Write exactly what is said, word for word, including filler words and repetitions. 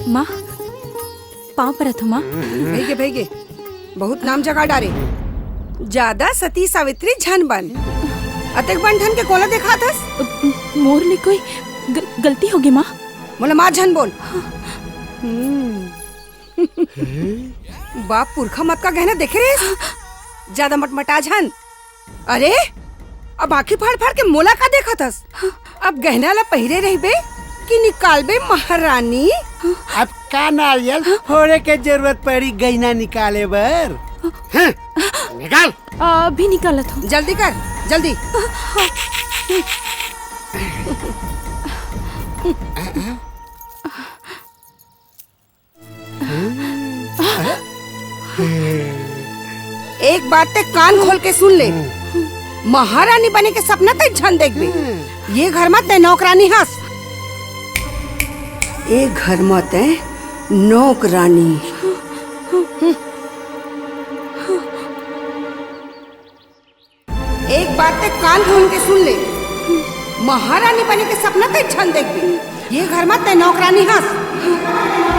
माँ, पाँव परत हूँ माँ। भइगे, भइगे, बहुत नाम जगा डारे। जादा सती सावित्री झन बन। अतेक बन ठन के कोला देखात हस? मोर ले कोई ग-, गलती होगे माँ। मोला माँ झन बोल। हम्म। बाप पुरखा मत का गहना देखे रेस? जादा मटमटा झन। अरे, अब आँखी फाड़ फाड़ के मोला का देखत हस? अब गहना ला पहिरे रहिबे कि निकालबे महारानी? अब का नारियल फोड़े के जरूरत पड़ी गहना निकाले बर? हाँ, निकाल। अभी निकालत हूँ। जल्दी कर, जल्दी। एक बात ते कान खोल के सुन ले, महारानी बने के सपना ते झन देखबे। ये घर म ते नौकरानी हस। ए घर म ते नौकरानी। एक बात ते कान खोल के सुन ले, महारानी बने के सपना ते झन देखबे। ये घर म ते नौकरानी हस।